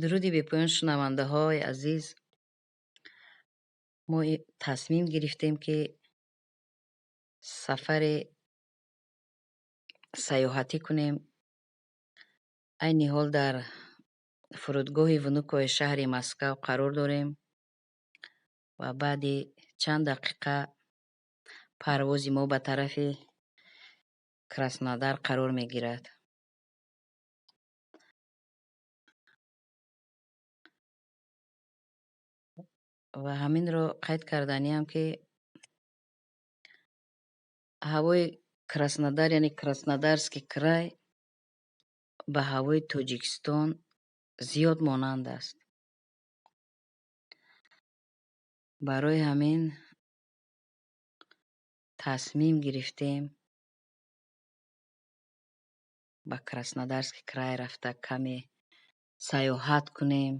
Дуруди бепоён, шунавандаҳои азиз. Мо тасмим гирифтем, ки сафари саёҳатӣ кунем. Айни ҳол дар фурудгоҳи Внуковои шаҳри Москав қарор дорем ва баъди чанд дақиқа парвози мо ба тарафи Краснодар қарор мегирад. Ва ҳаминро қайд карданиам, ки ҳавои Краснодар, яъне Краснодарский край, ба ҳавои Тоҷикистон зиёд монанд аст. Барои ҳамин тасмим гирифтем ба Краснодарский край рафта каме саёҳат кунем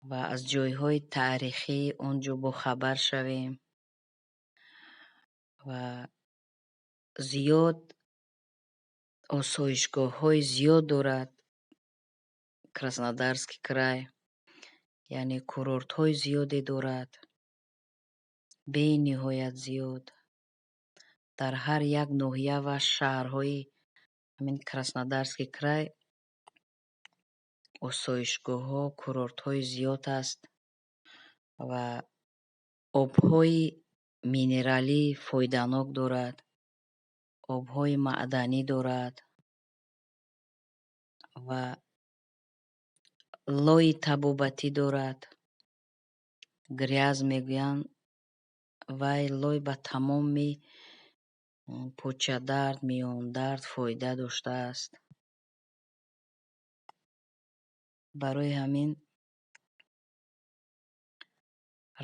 ва аз ҷойҳои таърихии он ҷо бохабар шавем ва зиёд осоишгоҳҳои зиёд дорад Краснодарский край, яъне курортҳои зиёде дорад, бениҳоят зиёд. Дар ҳар як ноҳия ва шаҳрҳои ҳамин Краснодарский край осоишгоҳҳо, курортҳои зиёд аст ва обҳои минералӣ фоиданок дорад, обҳои маъданӣ дорад ва лои табобатӣ дорад. Гряз мегӯянд, вай лой ба тамоми почадард, миёндард фоида доштааст. Барои ҳамин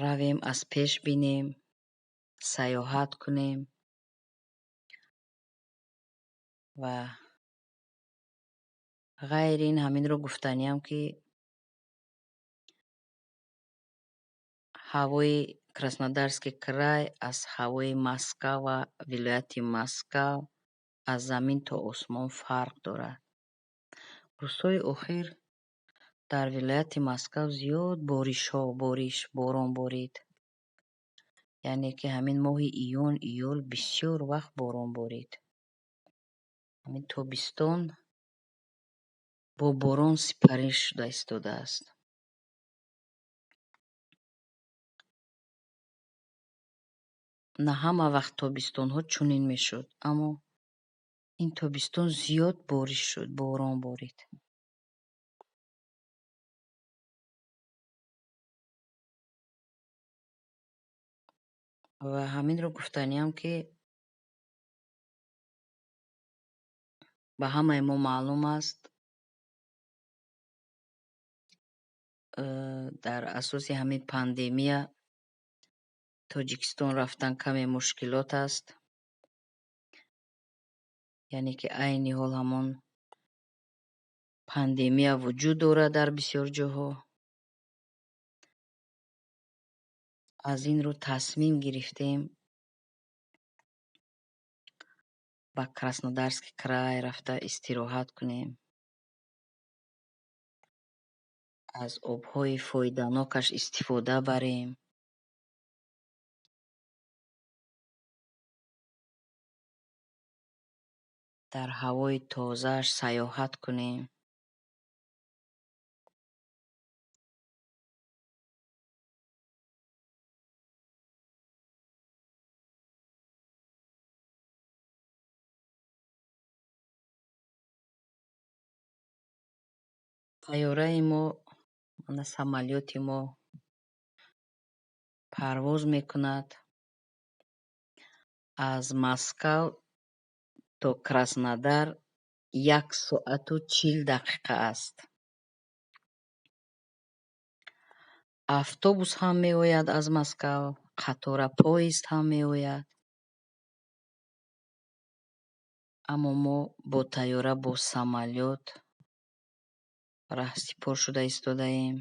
равем, аз пеш бинем, саёҳат кунем ва ғайри ин ҳаминро гуфтаниам, ки ҳавои Краснодарский край аз ҳавои Москав ва вилояти Москав аз замин то осмон фарқ дорад. Рӯзҳои охир дар вилояти Москав зиёд боришҳо, бориш, борон борид. Яъне ки ҳамин моҳи июн, июл бисёр вақт борон борид. Ҳамин тобистон бо борон сипарӣ шуда истодааст. На ҳама вақт тобистонҳо чунин мешуд, аммо ин тобистон зиёд бориш шуд, борон борид. Ва ҳаминро гуфтаниам, ки ба ҳамаи мо маълум аст, дар асоси ҳамин пандемия Тоҷикистон рафтан каме мушкилот аст. Яъне ки айни ҳол ҳамон пандемия вуҷуд дорад дар бисёр ҷоҳо. Аз ин рӯ тасмим гирифтем ба Краснодарский край рафта истироҳат кунем, аз обҳои фоиданокаш истифода барем. Дар ҳавои тозааш саёҳат кунем. Тайёраи мо, мана самолёти мо парвоз мекунад аз Москав то Краснодар 1 соату 40 дақиқа аст. Автобус ҳам меояд аз Москав, қатора поезд ҳам меояд. Аммо мо бо тайёра, бо самолёт раҳсипор шуда истодаем.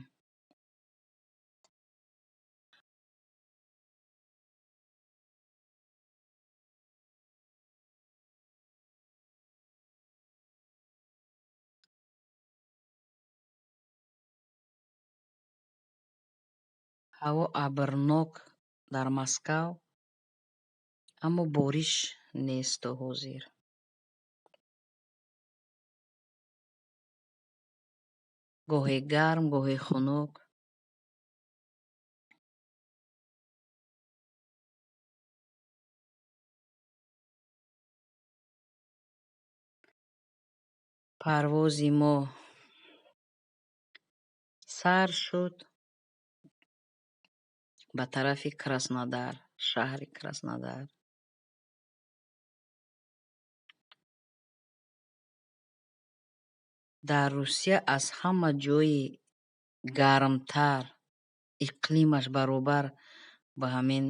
Ҳаво абрнок дар Москав, аммо бориш нест то ҳозир. Гоҳе гарм, гоҳе хунук. Парвози мо сар шуд ба тарафи Краснодар, шаҳри Краснодар. Дар Русия аз ҳама ҷои гармтар, иқлимаш баробар ба ҳамин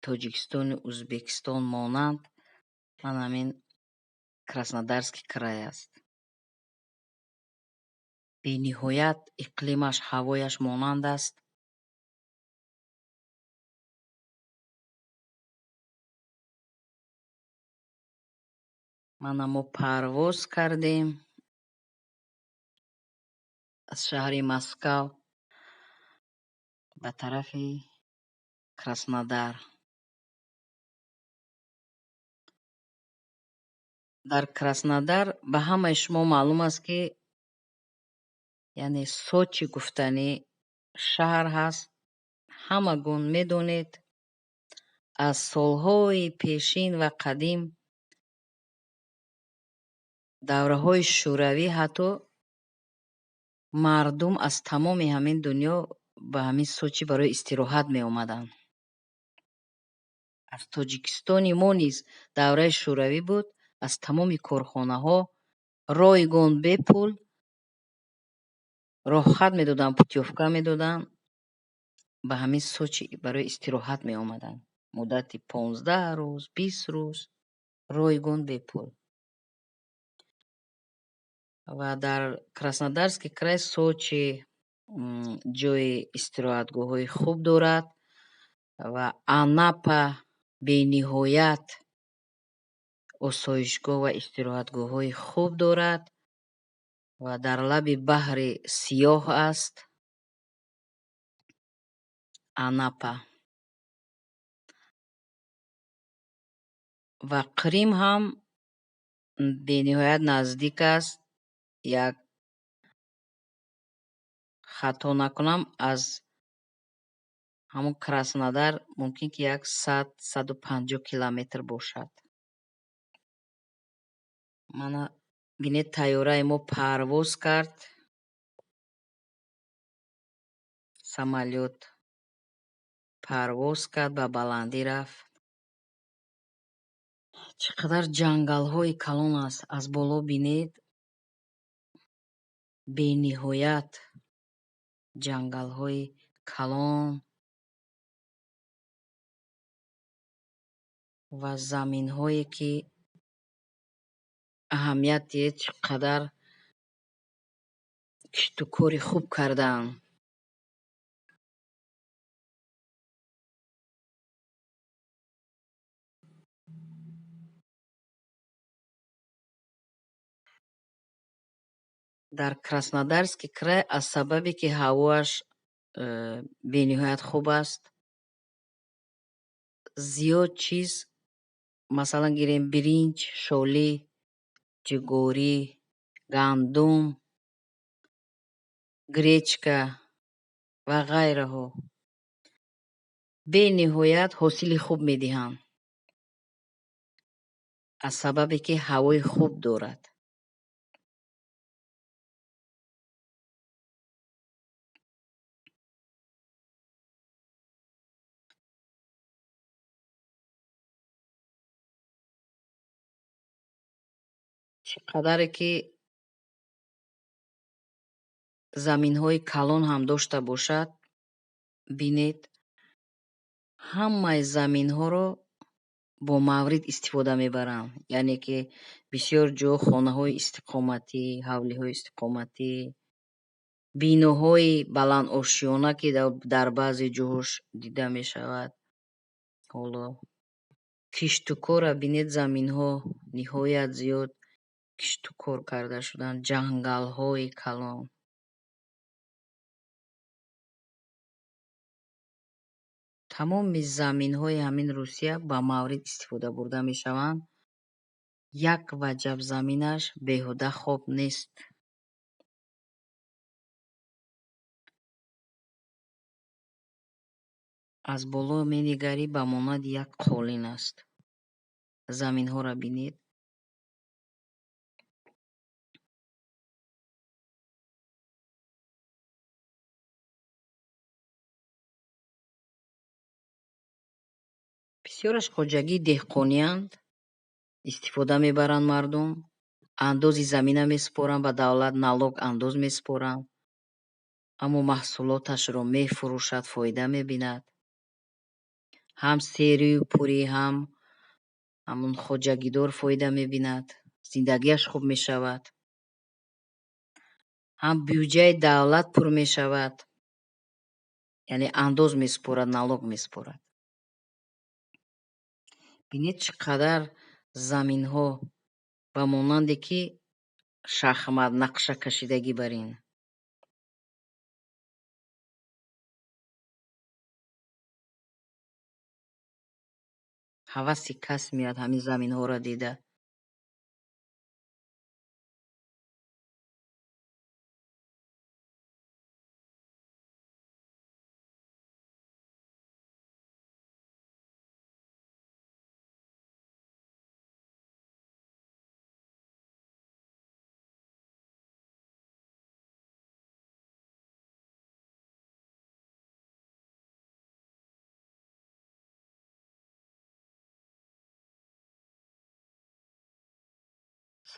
Тоҷикистону Ӯзбекистон монанд, ман ҳамин Краснодарский край аст. Бениҳоят иқлимаш, ҳавояш монанд аст. Мана мо парвоз кардем аз шаҳри Москав ба тарафи Краснодар. Дар Краснодар ба ҳамаи шумо маълум аст, ки яъне Сочи гуфтанӣ шаҳр ҳаст. Ҳамагон медонед, аз солҳои пешин ва қадим, давраҳои Шӯравӣ ҳатто мардум аз тамоми ҳамин дунё ба ҳамин Сочи барои истироҳат меомаданд. Аз Тоҷикистони мо низ давраи Шӯравӣ буд, аз тамоми корхонаҳо ройгон бепул роҳхат медоданд, путёвка медоданд, ба ҳамин Сочи барои истироҳат меомаданд. Муддати 15 рӯз, 20 рӯз ройгон бепул. Ва дар Краснодарский край Сочи ҷои истироҳатгоҳҳои хуб дорад ва Анапа бениҳоят осоишгоҳ ва истироҳатгоҳҳои хуб дорад ва дар лаби баҳри Сиёҳ аст Анапа. Ва Қрим ҳам бениҳоят наздик аст. Як хато накунам, аз ҳамун Краснодар мумкин ки як сад, саду панҷоҳ километр бошад. Мана бинед, тайёраи мо парвоз кард. Самолёт парвоз кард, ба баландӣ рафт. Чӣ қадар ҷангалҳои калон аст. Аз боло бинед, бениҳоят ҷангалҳои калон ва заминҳое, ки аҳамият диҳед, чӣ қадар кишту кори хуб кардаанд. Дар Краснодарский край аз сабабе ки ҳавоаш бениҳоят хуб аст, зиёд чиз, масалан гирем, биринҷ, шолӣ, ҷугорӣ, гандум, гречка ва ғайраҳо бениҳоят ҳосили хуб медиҳанд. Аз сабабе ки ҳавои хуб дорад. Чӣ қадаре ки заминҳои калон ҳам дошта бошад, бинед, ҳамаи заминҳоро бо маврид истифода мебаранд. Яъне ки бисёр ҷо хонаҳои истиқоматӣ, ҳавлиҳои истиқоматӣ, биноҳои баландошёна, ки дар баъзе ҷоҳош дида мешавад. Ҳоло киштукорро бинед, заминҳо ниҳоят зиёд киштукор карда шуданд, ҷангалҳои калон. Тамоми заминҳои ҳамин Русия ба маврид истифода бурда мешаванд. Як ваҷаб заминаш беҳуда хоб нест. Аз боло менигарӣ, ба монанди як қолин аст. Заминҳоро бинед. Бисёраш хоҷагии деҳқониянд, истифода мебаранд мардум, андози замина месупоранд, ба давлат налог андоз месупоранд, аммо маҳсулоташро мефурӯшад, фоида мебинад. Ҳам серию пурӣ, ҳам ҳамун хоҷагидор фоида мебинад, зиндагиаш хуб мешавад, ҳам бюҷаи давлат пур мешавад, яъне андоз месупорад, налог месупорад. Бинед, чӣ қадар заминҳо ба монанде ки шахмат нақшакашидагӣ бар ин. Ҳаваси кас меояд ҳамин заминҳоро дида.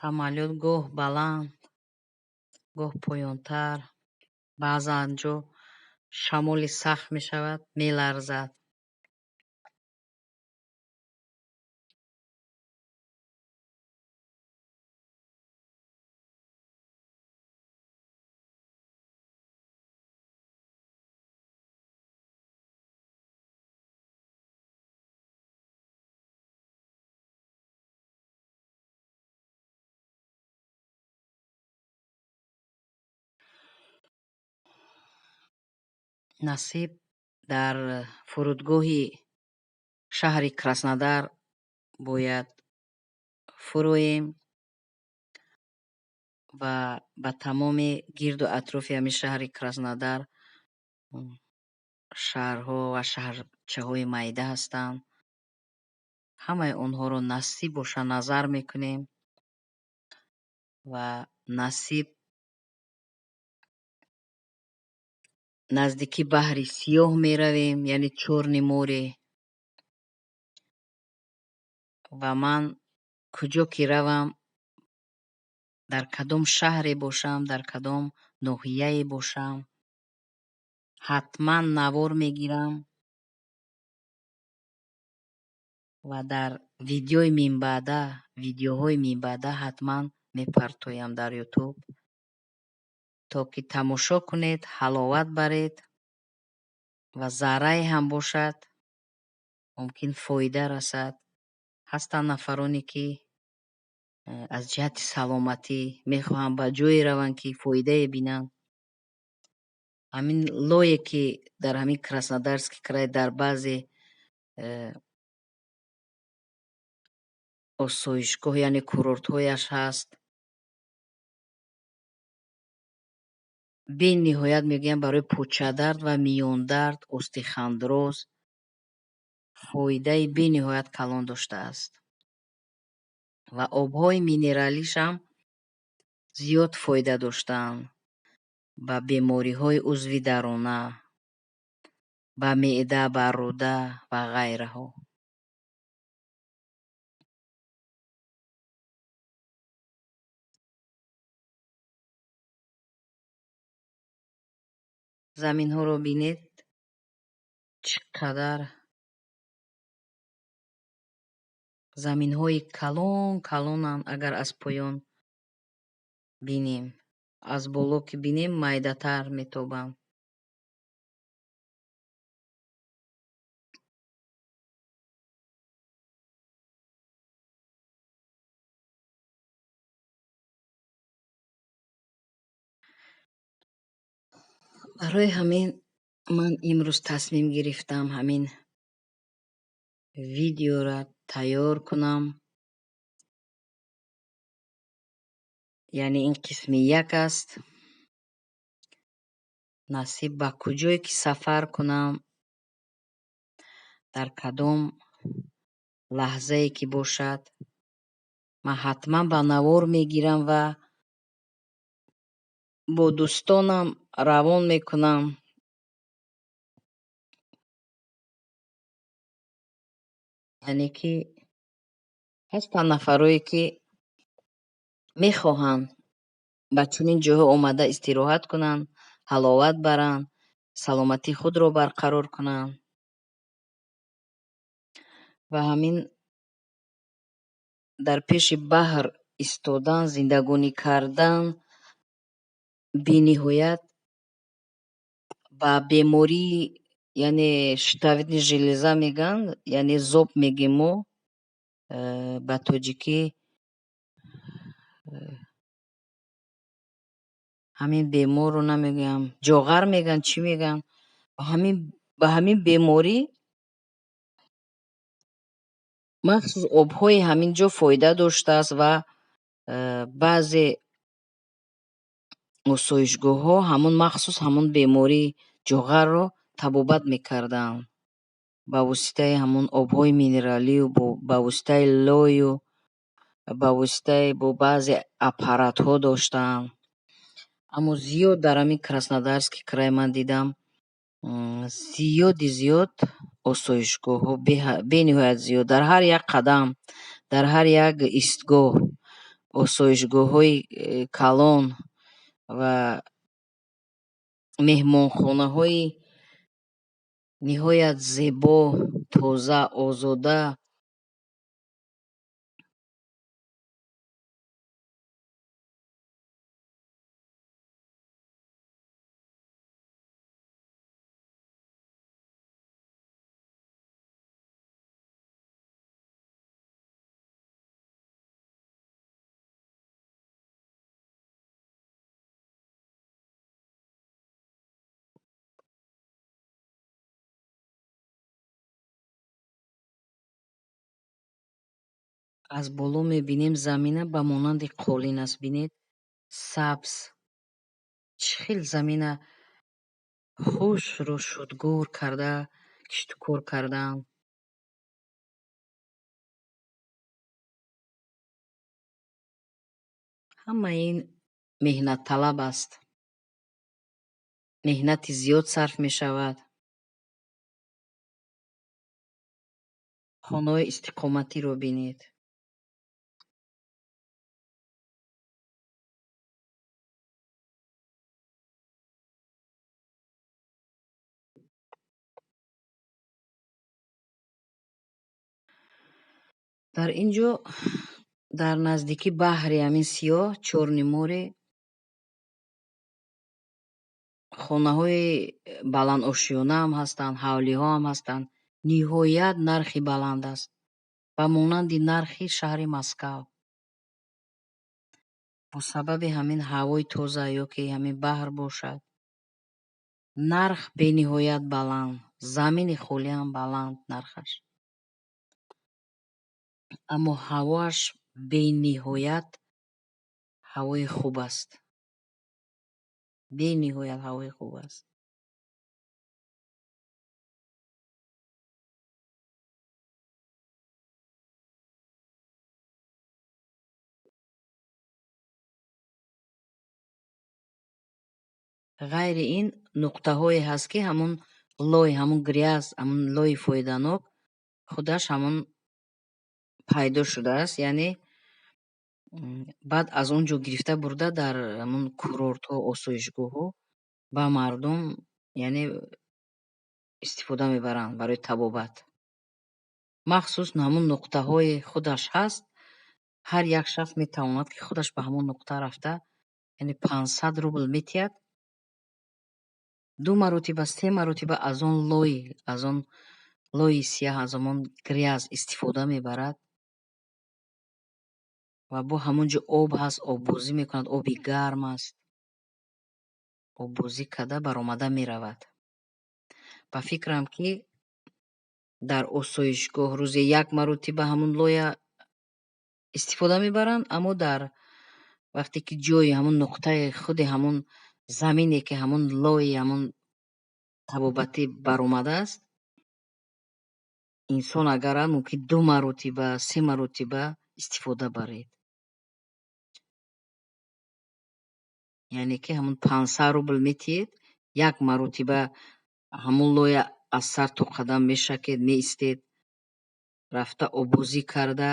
Самолёт гоҳ баланд, гоҳ поёнтар, баъзан ҷо шамоли сахт мешавад, меларзад. Насиб дар фурудгоҳи шаҳри Краснодар бояд фуроем ва ба тамоми гирду атрофи ҳамин шаҳри Краснодар шаҳрҳо ва шаҳрчаҳои майда ҳастанд. Ҳамаи онҳоро насиб боша назар мекунем ва насиб наздики баҳри Сиёҳ меравем, яъне Чёрное море. Ва ман куҷо ки равам, дар кадом шаҳре бошам, дар кадом ноҳияе бошам, ҳатман навор мегирам ва дар видеои минбаъда, видеоҳои минбаъда ҳатман мепартоям дар Ютуб, то ки тамошо кунед, ҳаловат баред ва заррае ҳам бошад, мумкин фоида расад. Ҳастанд нафароне, ки аз ҷиҳати саломатӣ мехоҳанд ба ҷое раванд, ки фоидае бинанд. Ҳамин лое, ки дар ҳамин Краснодарский край дар баъзе осоишгоҳ, яъне курортҳояш ҳаст, бениҳоят мегӯянд барои почадард ва миёндард, остеохондроз фоидаи бениҳоят калон доштааст. Ва обҳои минералишам зиёд фоида доштаанд ба бемориҳои узви дарона, ба меъда, ба рӯда ва ғайраҳо. Заминҳоро бинед, чӣ қадар заминҳои калон калонанд, агар аз поён бинем. Аз боло ки бинем, майдатар метобанд. Барои ҳамин ман имрӯз тасмим гирифтам ҳамин Видеоро тайёр кунам. Яъне ин қисми як аст. Насиб ба куҷое ки сафар кунам, дар кадом лаҳзае ки бошад, ман ҳатман ба навор мегирам ва бо дӯстонам равон мекунам. Яъне ки ҳастанд нафарое ки мехоҳанд ба чунин ҷойҳо омада истироҳат кунанд, ҳаловат баранд, саломатии худро барқарор кунанд. Ва ҳамин дар пеши баҳр истодан, зиндагонӣ кардан бениҳоят ба бемории, яъне щитовидный железа мегӯянд, яъне зоб мегӯем мо ба тоҷикӣ, ҳамин беморро намегӯям, ҷоғар мегӯянд, чӣ мегӯянд, ба ҳамин беморӣ махсус обҳои ҳамин ҷо фоида доштааст ва баъзе осоишгоҳҳо ҳамун махсус ҳамун бемории ҷоғарро табобат мекарданд ба воситаи ҳамун обҳои минералию ба воситаи лою ба воситаи бо баъзе аппаратҳо доштанд. Аммо зиёд дар ҳамин Краснодарский край ман дидам, зиёди зиёд осоишгоҳҳо, бениҳоят зиёд, дар ҳар як қадам, дар ҳар як истгоҳ осоишгоҳҳои калон ва меҳмонхонаҳои ниҳоят зебо, тоза, озода. Аз боло мебинем замина ба монанди қолин аст. Бинед, сабз. Чӣ хел замина хушрӯ шудгор карда, киштукор кардаанд. Ҳамаи ин меҳнатталаб аст. Меҳнати зиёд сарф мешавад. Хонаҳои истиқоматиро бинед. Дар ин ҷо дар наздикии баҳри ҳамин сиёҳ, Чёрное море, хонаҳои баландошёнаам ҳастанд, ҳавлиҳоам ҳастанд. Ниҳоят нархи баланд аст. Ба монанди нархи шаҳри Москав. Бо сабаби ҳамин ҳавои тоза ё ки ҳамин баҳр бошад, нарх бениҳоят баланд, замини холиам баланд нархаш. Аммо ҳавоаш бениҳоят ҳавои хуб аст. Бениҳоят ҳавои хуб аст. Ғайри ин нуқтаҳое ҳаст, ки ҳамун лой, ҳамун грязь, ҳамун лои фоиданок худаш ҳамун пайдо шудааст, яъне баъд аз он ҷо гирифта бурда дар ҳамун курортҳо, осоишгоҳҳо ба мардум, яъне истифода мебаранд барои табобат. Махсус ҳамун нуқтаҳои худаш ҳаст, ҳар як шахс метавонад, ки худаш ба ҳамун нуқта рафта, яъне 500 рубл метиҳад, 2 маротиба, 3 маротиба аз он лой, аз он лои сияҳ, аз ҳамон грязь истифода мебарад ва бо ҳамон ҷо об ҳаст, оббозӣ мекунад, оби гарм аст. Оббозӣ карда баромада меравад. Ба фикрам, ки Дар осоишгоҳ рӯзе як маротиба ҳамун лоя истифода мебаранд, аммо дар вақте ки ҷои ҳамун нуқтаи худи ҳамун замине ки ҳамун лои ҳамун табобатӣ баромадааст, инсон агар мумкин 2 маротиба, 3 маротиба истифода баред. Яъне ки ҳамун 500 рубл метиҳед, як маротиба ҳамун лоя аз сар то қадам мешакед, меистед, рафта оббозӣ карда,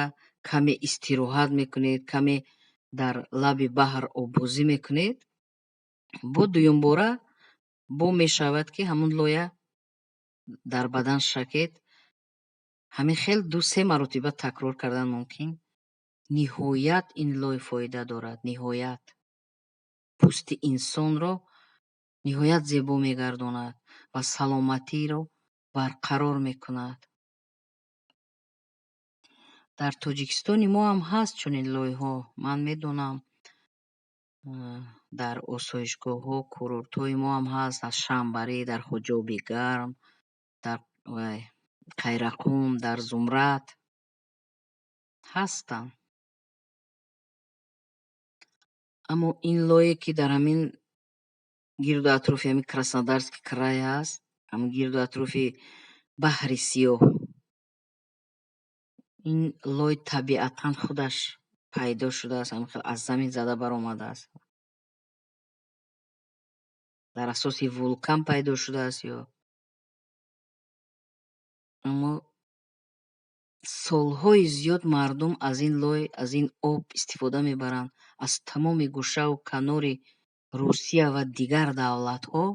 каме истироҳат мекунед, каме дар лаби баҳр оббозӣ мекунед, бо дуюмбора бо мешавад ки ҳамун лоя дар бадан шакед. Ҳамин хел 2-3 маротиба такрор кардан мумкин. Ниҳоят ин лой фоида дорад, ниҳоят. Пӯсти инсонро ниҳоят зебо мегардонад ва саломатиро барқарор мекунад. Дар Тоҷикистони мо ҳам ҳаст чунин лойҳо. Ман медонам, дар осоишгоҳҳо, курортҳои мо ҳам ҳаст, дар Шамбарӣ, дар Хоҷоби Гарм, дар Қайрақум, дар Зумрад ҳастанд. Аммо ин лое ки дар ҳамин гирду атрофи ҳамин Краснодарский край ҳаст, ҳамин гирду атрофи баҳри Сиёҳ, ин лой табиатан худаш пайдо шудааст, ҳамин хел аз замин зада баромадааст. Дар асоси вулкан пайдо шудааст ё аммо солҳои зиёд мардум аз ин лой, аз ин об истифода мебаранд. Аз тамоми гӯшаву канори Русия ва дигар давлатҳо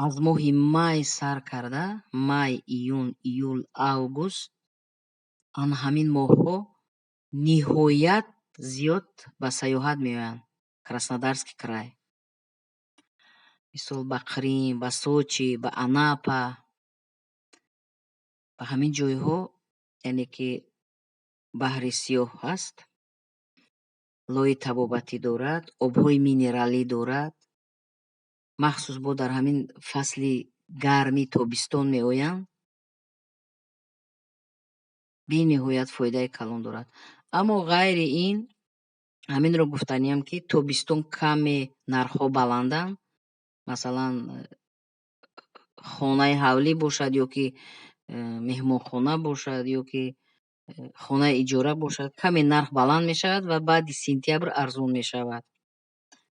аз моҳи май сар карда, май, июн, июл, август, ан ҳамин моҳҳо ниҳоят зиёд ба сайёҳат меоянд. Краснодарский край. Мисол ба Қрим, ба Сочи, ба Анапа, ба ҳамин ҷойҳо, яъне ки баҳри Сиёҳ ҳаст, лои табобатӣ дорад, обҳои минералӣ дорад. Махсус бо дар ҳамин фасли гарми тобистон меоянд. Бениҳоят фоидаи калон дорад. Аммо ғайри ин ҳаминро гуфтаниям ки тобистон каме нархҳо баланданд. Масалан, хонаи ҳавлӣ бошад ё ки меҳмонхона бошад ё ки хонаи иҷора бошад, каме нарх баланд мешавад ва баъди сентябр арзон мешавад.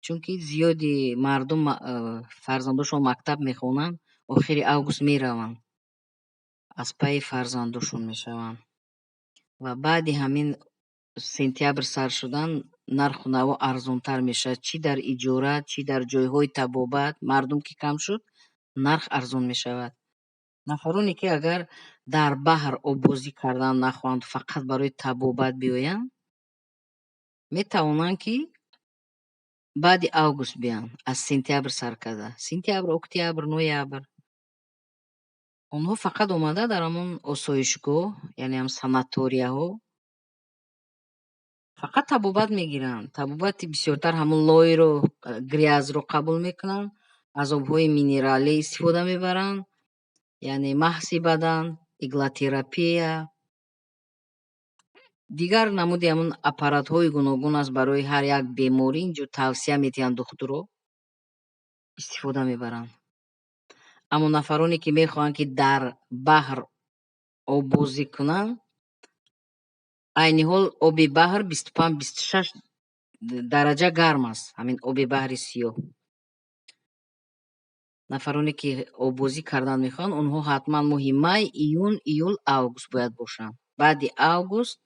Чунки зиёди мардум фарзандошон мактаб мехонанд, охири август мераванд, аз пайи фарзандошон мешаванд. Ва баъди ҳамин сентябр сар шудан нарху наво арзонтар мешавад. Чӣ дар иҷора, чӣ дар ҷойҳои табобат, мардум ки кам шуд, нарх арзон мешавад. Нафароне ки агар дар баҳр оббозӣ кардан нахоҳанд, фақат барои табобат биёянд, метавонанд ки баъди август биёянд, аз сентябр сар карда. Сентябр, октябр, ноябр. Онҳо фақат омада дар ҳамон осоишгоҳ, яъне ҳам санаторияҳо, фақат табобат мегиранд. Табобати бисёртар ҳамон лойро, грязро қабул мекунанд, аз обҳои минералӣ истифода мебаранд, яъне маҳси бадан, иглотерапия, дигар намуди ҳамон аппаратҳои гуногун аст барои ҳар як беморӣ, инҷо тавсия медиҳанд духтуро, истифода мебаранд. Аммо нафароне ки мехоҳанд ки дар баҳр оббозӣ кунанд, айни ҳол оби баҳр 25-26 дараҷа гарм аст, ҳамин оби баҳри Сиёҳ. Нафароне ки оббозӣ кардан мехоҳанд, онҳо ҳатман моҳи май, июн, июл, август бояд бошанд. Баъди август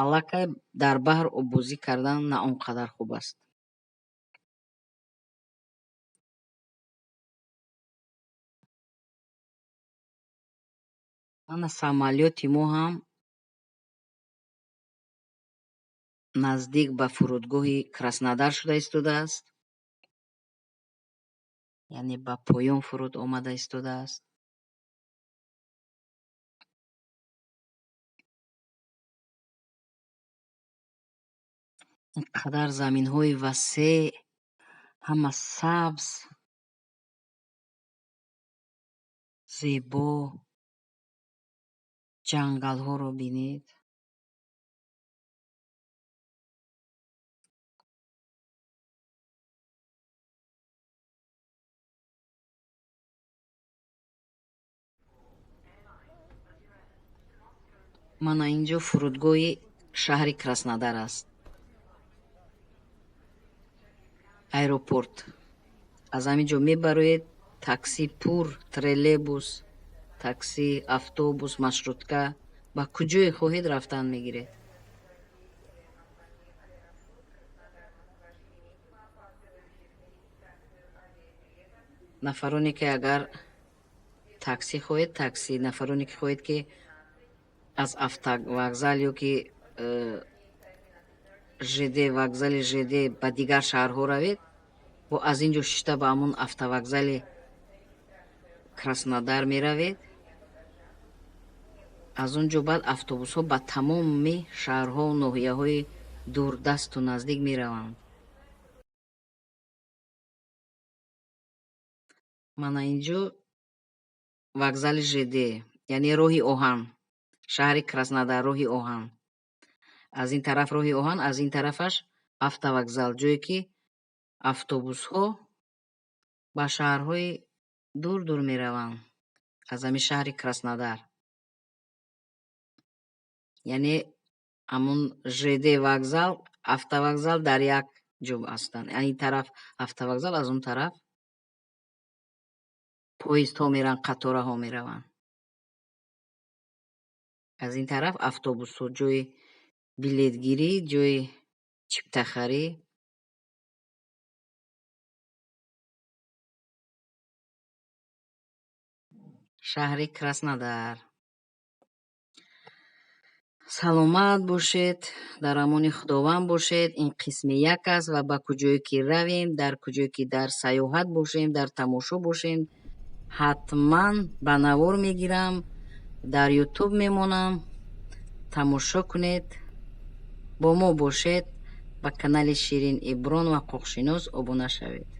аллакай дар баҳр оббозӣ кардан на он қадар хуб аст. Ана самолёти мо ҳам наздик ба фурудгоҳи Краснодар шуда истодааст. Яъне ба поён фуруд омада истодааст. Ин қадар заминҳои васеъ, ҳама сабз, зебо. Ҷангалҳоро бинед. Мана ин ҷо фурудгоҳи шаҳри Краснодар аст. Аэропорт. Аз ҳамин ҷо мебароед, такси пур, троллейбус, такси, автобус, маршрутка ба куҷое хоҳед рафтан мегиред. Нафароне ки агар такси хоҳед, такси, нафароне ки хоҳед ки аз автовокзал ё ки ЖД вокзали ЖД ба дигар шаҳрҳо равед, бо аз ин ҷо шишта ба ҳамон автовокзали Краснодар меравед. Аз он ҷо баъд автобусҳо ба тамоми шаҳрҳову ноҳияҳои дурдасту наздик мераванд. Мана ин ҷо вокзали ЖД, яъне роҳи оҳан, шаҳри Краснодар роҳи оҳан. Аз ин тараф роҳи оҳан, аз ин тарафаш автовокзал, ҷое ки автобусҳо ба шаҳрҳои дур-дур мераванд. Аз ҳамин шаҳри Краснодар. Яъне ҳамун ЖД вокзал, автовокзал дар як ҷо ҳастанд. Ин тараф автовокзал, аз он тараф поездҳо мераванд, қатораҳо мераванд. Аз ин тараф автобусҳо, ҷои билетгирӣ, ҷои чиптахарӣ. Шаҳри Краснодар. Саломат бошед, дар амони Худованд бошед. Ин қисми як аст ва ба куҷое ки равем, дар куҷое ки дар сайёҳат бошем, дар тамошо бошем, ҳатман ба навор мегирам, дар Ютуб мемонам. Тамошо кунед, бо мо бошед, ба канали Ширин Иброн ва Ҳуқуқшинос обуна шавед.